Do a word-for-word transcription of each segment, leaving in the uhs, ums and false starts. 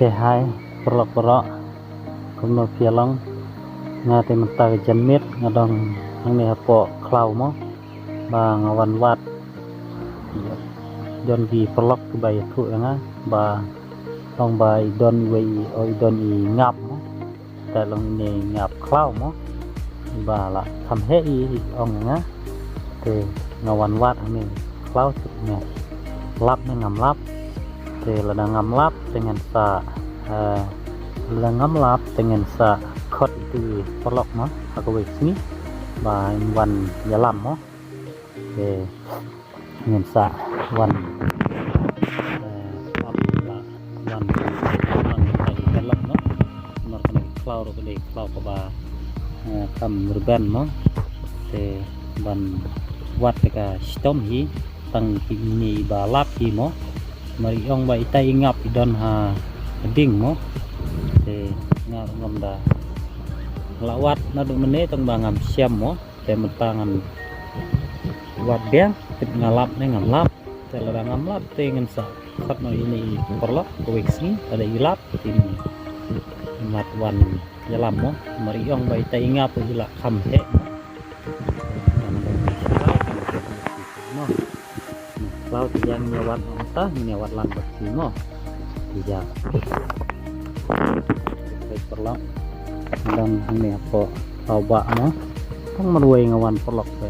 Te hai, paralok baroh, kumno phi ïa long? Nga te mynta ka janmiet nga don hangne hapoh khlaw mo, ba nga wan wad. Don ki paralok kiba ïathuh ïa nga ba long ba i don iwei, o, i don i ngap mo. Te long ine i ngap khlaw mo, ba la kham heh i, i ong ïa nga. Te nga wan wad hangne khlaw, te nga lap ne ngam lap. Te lada ngam lap te ngan sa, eh, lada ngam lap te ngan sa khot ïa i paralok mo ha kawei ka sngi ba in wan ïalam mo. Te ngan sa wan, eh, ap la wan, wan ïa i paralok mo. Namar kane ka khlaw ruh ka dei khlaw kaba, eh, kham rben mo. Te ban wad te ka shitom hi, tang kine iba lap hi mo. Namar i ong ba ita i ngap i don ha ding mo. Te nga ruh ngam da lah wad naduh mynne tang ba ngam shem mo. Te mynta ngan wad biang, tip nga lap ne ngam lap. Te lada ngam lap te ngan sa khot noh ine i paralok kawei ka sngi, lada i lap te ngan wan ïalam mo. Namar i ong ba ita i ngap i la kham heh mo. Mo. Khlaw te ïa ngin ïa wad noh mynta, ngin ïa wad lang bad phi mo. Ïa. Te paralok, don hangne hapoh khlaw bah mo. Tang marwei nga wan paralok te.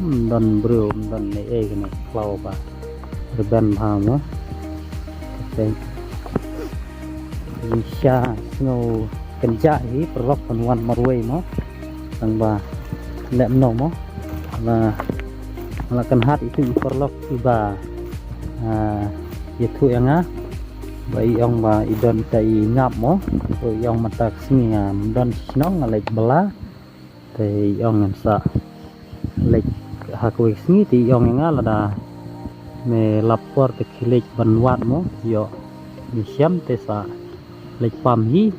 Hmm, don briew, don ne ei kane khlaw ba rben bha mo. Te. Sha sngew kynjah hi paralok ban wan marwei mo. Tang ba leh kumno mo. La, la kynhad itu i paralok iba, ah, ïathuh ïa nga ba i ong ba i don ita i ngap mo. Te i ong mynta ka sngi ngam don shnong, nga leit bylla. Te i ong ngan sa leit ha kawei ka sngi, te i ong ïa nga lada me lap por te khie leit ban wad mo, ïoh me shem te sa leit pam hi.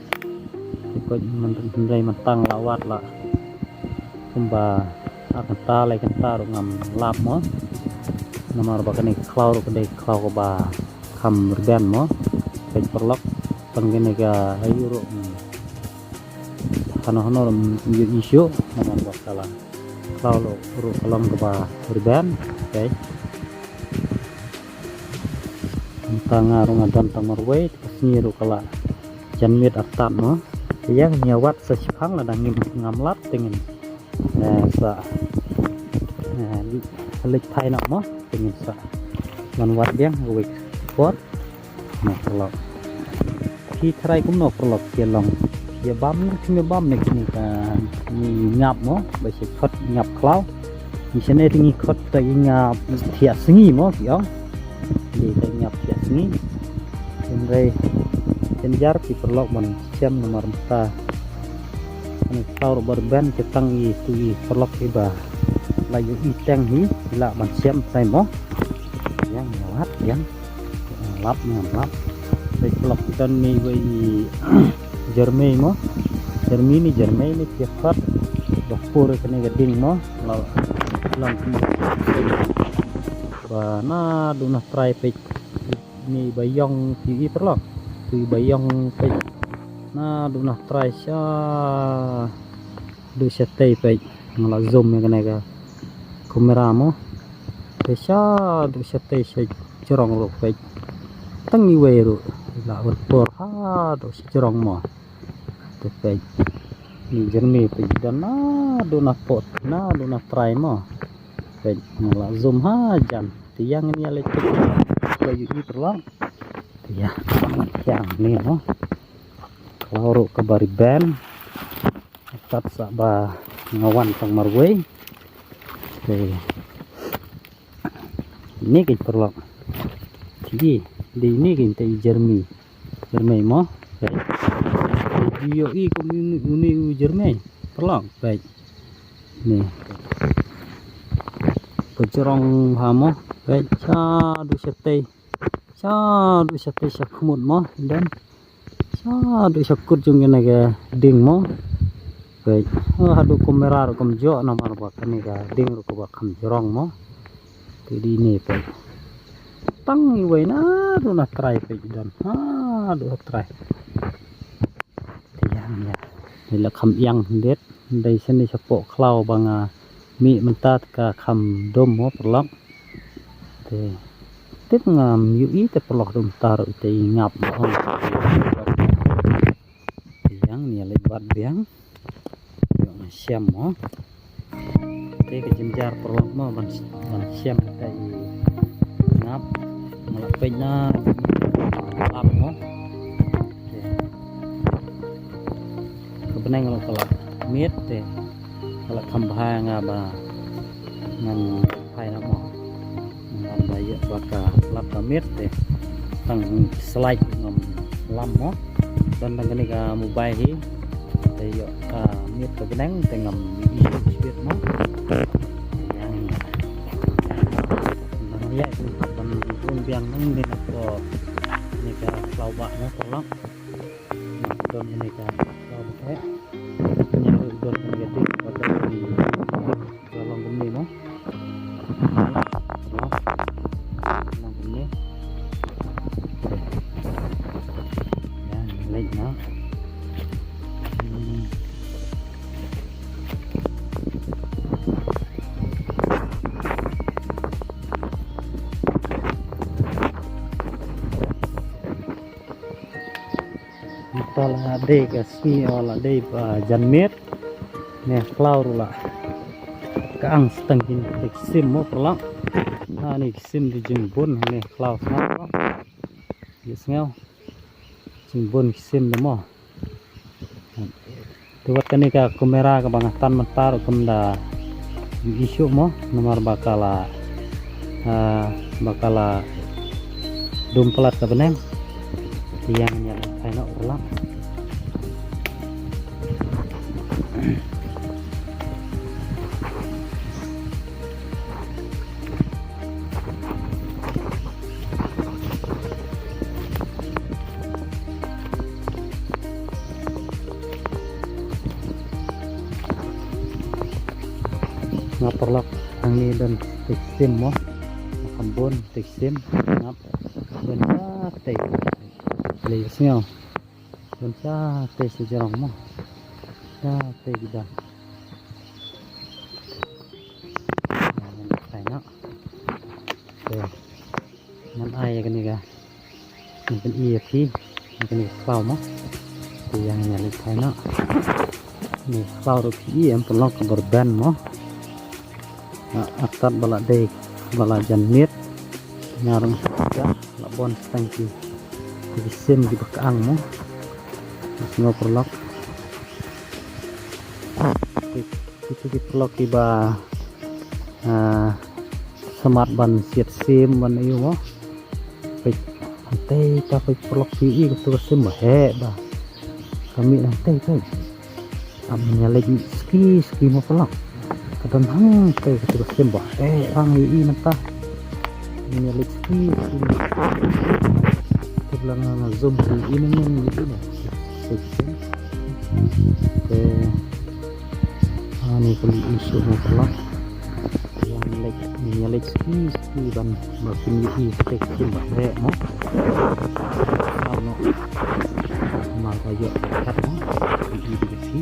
Te koit mynta, hynrei mynta nga la wad la kumba ar kynta lai kynta ruh ngam lap mo. Namar ba kane ka khlaw ruh ka dei ka khlaw kaba kham rben mo. Peit paralok, tang kane ka ayu ruh, hmm, hano hano ruh, hmm, ïohi shuh, namar ba ka la khlaw ruh ka long kaba rben. Peit. Mynta nga ruh nga don tang marwei, ka sngi ruh ka la janmiet artat mo. Te ïa ngin ïa wad sa shiphang, lada ngim, ngam lap te ngin, eh, sa, eh, leit phai noh mo, te ngin sa wan wad biang ha kawei ka por. Mo paralok. Phi tharai kumno paralok, phi long, phi ïa bam ne phim ïa bam ne kine ka, kine i ngap mo, ba shu khot ngap khlaw. Ngi shane te ngi khot ta i ngap thiah sngi mo, phi ong. Ïa ta i ngap thiah sngi. Hynrei jynjar phi paralok ban shem namar mynta kane ka khlaw ruh ba rben, te tang itu i paralok iba la ïohi teng hi, i lah ban shem tai mo. Ïa ngin ïa wad, ïa. Lap ne ngam lap. Peit paralok, i don ne iwei i jermei mo. Jermei ne, jermei ne phi ïa khot. Ba pur kane ka ding mo. La, long kumba ba naduh na trai peit. Ine iba ïong, phi i paralok. Ine iba ïong peit. Naduh na trai shaduh shatei peit. Nga la zoom ïa kane ka kamera mo. Te shaduh shatei shajrong ruh peit. Tang iwei ruh la wan por haduh shajrong mo. Te peit. Ine i jermei peit, don naduh na pot, naduh na trai mo. Peit, nga la zoom hajan. Te ïa ngin ïa leit peit. Ba ïohi paralok. Te ïa, ïa ne mo. Khlaw ruh kaba rben. Kat sa ba nga wan tang marwei. Te ine ki paralok. Te ine ki, te i jermei. Jermei mo. Peit. Ïohi kum ine, ine u jermei. Paralok, peit. Ine. Ka jrong bha mo. Peit, shaduh shatei. Shaduh shatei shakhmut mo. Don. Shaduh shakut jong kane ka ding mo. Peit. Oh, haduh kamera ruh kam ïoh namar ba kane ka ding ruh kaba kham jrong mo. Te ine peit. Tang iwei naduh na trai peit don. Ha. Aduh, trai. Te ïa, ïa. Ni la kham ïang hyndet. Dei shen ni shapoh khlaw ba nga mih mynta te ka kham dum mo paralok. Te tip ngam ïohi te paralok dum tar te i ngap ba ong. Te ïa, ni leit bat biang. Ïa, nga shem mo. Te ka jynjar paralok mo ban, ban shem ka i ngap. Nga la peit na lap mo. Te ka bneng ruh ka la miet te ka la kham bha nga ba ngan phai na mo. Ngan ba ïoh ba ka lap ka miet te tang slide ngam lam mo. Don tang kane ka mobile hi te ïoh ka miet ka bneng te ngam ïohi shuh mo. Ïa, ngan ïa ban rung biang nang ne na ko ne ka khlaw ba mo paralok. Don kane ka khlaw ba eh. Ngan don kane ka dik ba don kane ka long kumne mo. Long kumne. Ïa, leit na. Hmm. Mynta la dei ka sngi, o, la dei ba janmiet. Ne khlaw ruh la ka ang, sa tang kine ki sim mo paralok. Ha, ne ki sim ki jingbun, ne khlaw sngap. Ïa sngew. Jingbun ki sim da mo. Te wat kane ka kamera kaba nga tan mynta ruh kam da ïohi shuh mo, namar ba ka la, ah, ba ka la dum palat ka bneng. Te ïa, ngan ïa leit phai noh paralok. Nga paralok, hangne don te ki sim mo. Kham bun te ki sim. Ngap. Don shatei. Lei sngew. Don shatei sha jrong mo. Shatei ki don. Ngan phai noh. Te ngan ai ïa kane ka, ngan pyni ïa phi ïa kane ka khlaw mo. Te ïa, ngan ïa leit phai noh. Kane ka khlaw ruh phi i em paralok, ka bor ben mo. Ah, artat ba la dei, ba la janmiet. Nga ruh nga la bon sa tang ki, ki sim kiba ka ang mo. Nga paralok. Ki, ki, ki paralok kiba, ah, smat ban siat sim ban ïoh mo. Peit, hangtei ta peit paralok, phi i katu ka sim ba heh ba. Ka mih hangtei, peit. Ap, ngan ïa leit ski ski mo paralok. Ka don hangtei katu ka sim ba heh, ang ïohi mynta. Ngan ïa leit ski ski. Te ba la nga, nga zoom, ïohi ne em ïohi ne. Te, ah, ni ka leit ïohi shuh mo paralok. Ïa, ngan leit, ngan ïa leit ski ski ban ba kin ïohi te kin ba heh mo. Ar no. Mar ba ïoh kat mo. Ïohi te ski.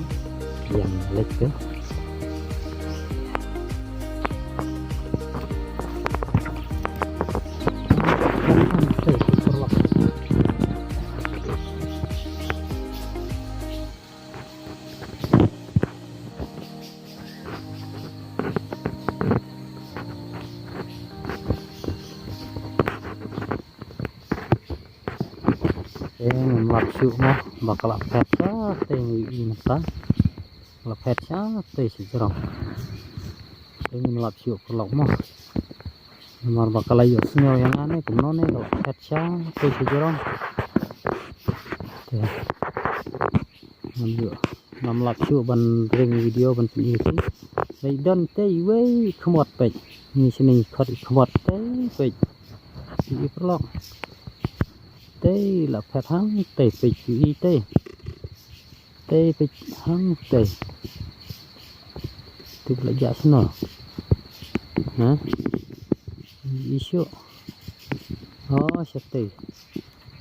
Ïa, ngan leit te. Te ngim lap shuh mo ba ka la phet shatei, ngi i mynta. La phet shatei sha jrong. Te ngim lap shuh paralok mo. Namar ba ka la ïohsngew ïa nga ne kumno ne ka la phet shatei sha jrong. Te ngam ïoh, ngam lap shuh ban ring video ban pyni ïa phi. Lei don te iwei i khmot, peit. Ngi shane ngi khot i khmot te, peit. I paralok. Te la phet hangtei, peit, i te. Te peit hangtei. Te la jah sno. Ha? I shuh. Oh, shatei.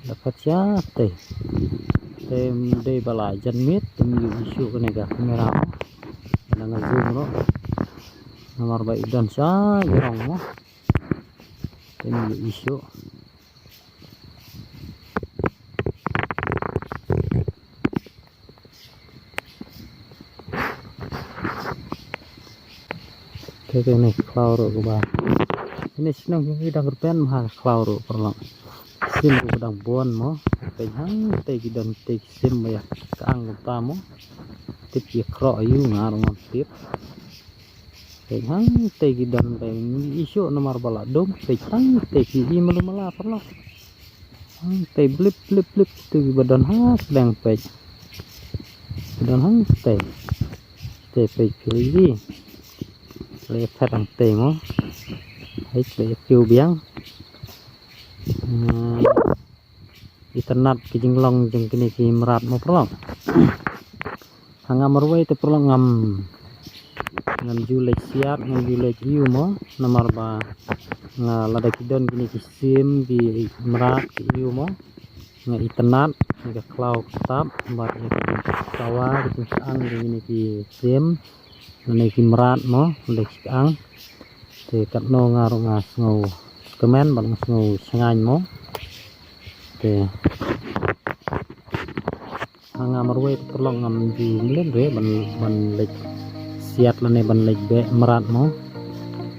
Da phet sha tei. Te dei ba la jan miet te ym ïohi shuh kane ka kamera. Nga dang zoom ruh. Namar ba i don sha jrong mo. Te ym ïohi shuh. Te kane khlaw ruh kaba. Kane shnong ki dang kyrpad ma ha khlaw ruh paralok. Sim ruh ka dang bun mo. Peit hangtei ki don tei ki sim ba ïa ka ang kumta mo. Tip ïa khroh ïa u nga ruh ngam tip. Peit hangtei ki don tei ngi i shuh namar ba la dum peit hangtei ki i malu mala paralok. Hangtei blip blip blip tu kiba don ha sdang peit. Ki don hangtei. Te peit phi ri. Le phet hangtei mo. Hei le kiew biang. Hmm. Itynnad ki jinglong jong kine ki mrad mo paralok. Ha nga marwei te paralok ngam, ngam ju leit siat, ngam ju leit ïu mo, namar ba nga lada ki don kine ki sim ki mrad ki ïu mo. Nga itynnad ïa ka khlaw ka ktap bad ïa ka kawa ka jingkyang jong kine ki sim. Lane ki mrad mo, lane ki ang. Te katno nga ruh nga sngew kmen bad nga sngew shngaiñ mo. Te ha nga marwei te paralok ngam ju mlien re ban, ban leit siat lane ban leit beh mrad mo.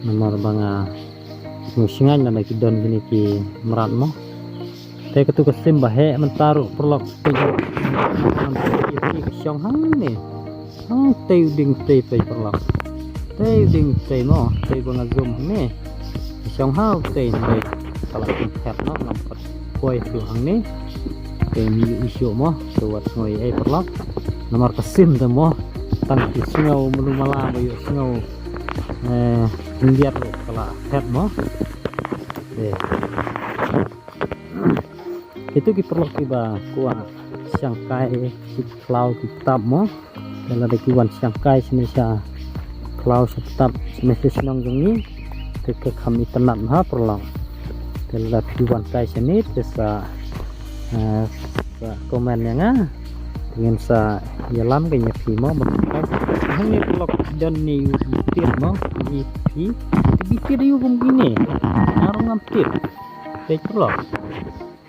Namar ba nga sngew shngaiñ lada ki don kine ki mrad mo. Te katu ka sim ba heh mynta ruh paralok te ju. Ki shong hangne. Hangtei u dieng tei peit paralok. Tei u dieng tei mo, tei ba nga zoom hangne. Ki shong ha u tei hynrei ka la kum phet noh ngam pat poi shuh hangne. Te ym ïohi shuh mo, te wat sngew ei ei paralok. Namar ka sim te mo. Tang ki sngew malu mala ba ïoh sngew. Eh, khyndiat ruh ka la phet mo. Eh. Kitu ki paralok kiba kwah shangkai ki khlaw ki ktap mo. Te lada ki wan shangkai shane sha khlaw sha ktap shane sha shnong jong ngi. Te ka kham itynnad ha paralok. Te lada ki wan kai shane te sa, eh, sa comment ïa nga. Te ngin sa ïalam ka ïa phi mo ba kai. Hangne paralok don ne u tied mo. Ïa phi. Te bi tied ïa u kum kine. Nga ruh ngam tied. Peit paralok.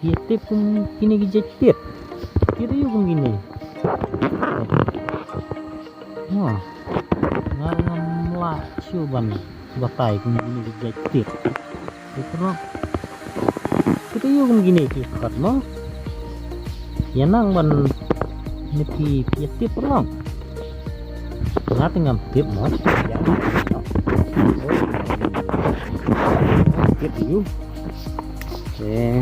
Ïa tip kum kine ki jait tied. Tied aïu kum kine. Mo. Nga ngam lah shuh ban batai kum kine ki jait tied. Tied paralok. Tied aïu kum kine ki khot mo. Ïa nang ban ne phi ïa tip paralok. Nga te ngam tip mo. Ïa. Tip aïu. Te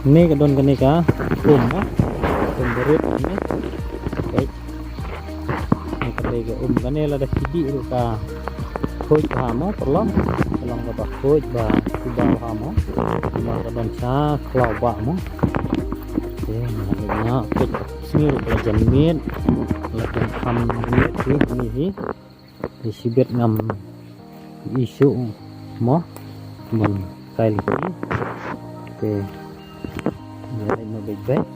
ne ka don kane ka um mo. Um barit ne. Okey. Ne ka dei ka um kane lada ki dih ruh ka khuid ha mo paralok. Ka long kaba khuid ba khuid ba ha mo. Mo ka don sa khlaw ba mo. Okey, nga dei nga khuid sngi ruh ka la jan miet. La jan kham miet hi ni hi. Te shibit ngam ïohi shuh mo ban kai lynti. Te ïa leit noh beit beit.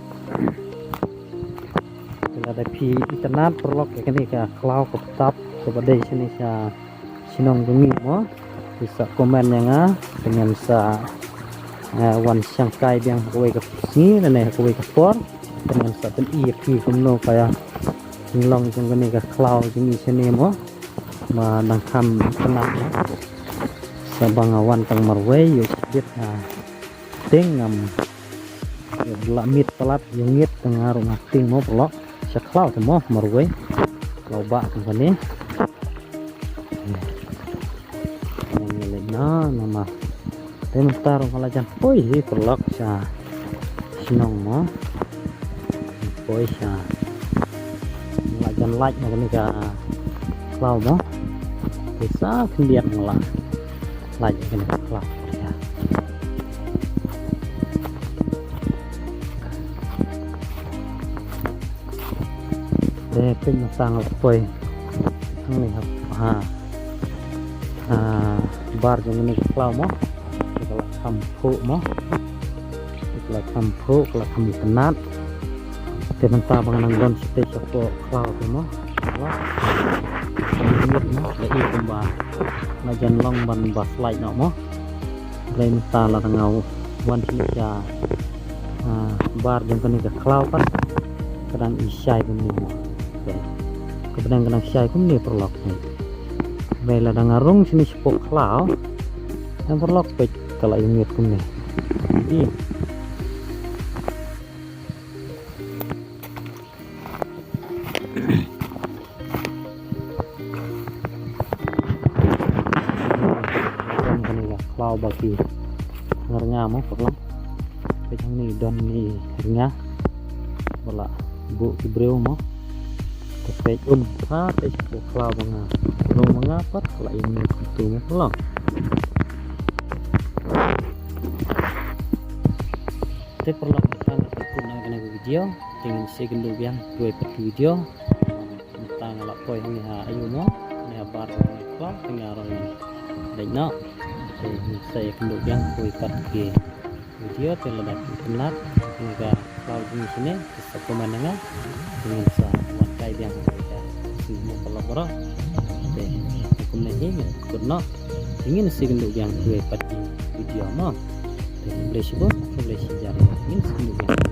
Te lada phi itynnad paralok ïa kane ka khlaw ka ktap kaba dei shane sha shnong jong ngi mo. Phi sa comment ïa nga te ngin sa, eh, wan shangkai biang ha kawei ka sngi lane ha kawei ka por. Te ngin sa pyni ïa phi kumno ka jinglong jong kane ka khlaw jong ngi shane mo. Ba dang kham itynnad. Sa ba nga wan tang marwei ïoh shibit ha tieng ngam ïoh la miet palat ïoh ngiat tang nga ruh nga tieng mo paralok. Sha khlaw te mo marwei. Khlaw ba tang kane. Ngam ïa leit na namar. Te mynta ruh nga la jan poi hi paralok sha shnong mo. Poi sha. Nga la jan lait na kane ka khlaw mo. Te sa khyndiat nga la lait na kane ka khlaw. Te pyn na sang la poi. Hangne ha, ha, ha bar jong kane ka khlaw mo. Te ka la kham phuh mo. La kham phuh, la kham itynnad. Te mynta ba nga nang don shatei shapoh khlaw te mo. Khlaw. Ka ïing mo, la ïoh kumba la jan long ban ba slide noh mo. Hynrei mynta lada nga wan sha, ah, bar jong kane ka khlaw pat ka dang i shai kumne mo. Ka bneng ka dang shai kumne paralok. Hynrei lada nga rung shane shapoh khlaw, ïa paralok, peit ka la ïngit kumne. Ï. Kane ka khlaw ba ki rnga mo paralok. Peit hangne don i rnga ba la buh ki briew mo. Te peit um ha te shapoh khlaw ba nga rung ma nga pat ka la ïngit kumtu mo paralok. Te paralok, tang ka kut na kane ka video. Te ngin sa ïakynduh biang kiwei pat ki video. Mynta nga la poi hangne ha aiu mo, hangne ha bar hangne ha khlaw, te nga rung leit noh. Te ngin sa ïakynduh biang kiwei pat ki video, te lada phi itynnad ïa kane ka khlaw jong ngi shane, te sa comment na nga. Te ngin sa wan kai biang ha ka sngi mo paralok baroh. Te kumne hi ngin kut noh. Te ngin sa ïakynduh biang kiwei pat ki video mo. Te khublei shibun, khublei shihajar. Ngin sa ïakynduh biang.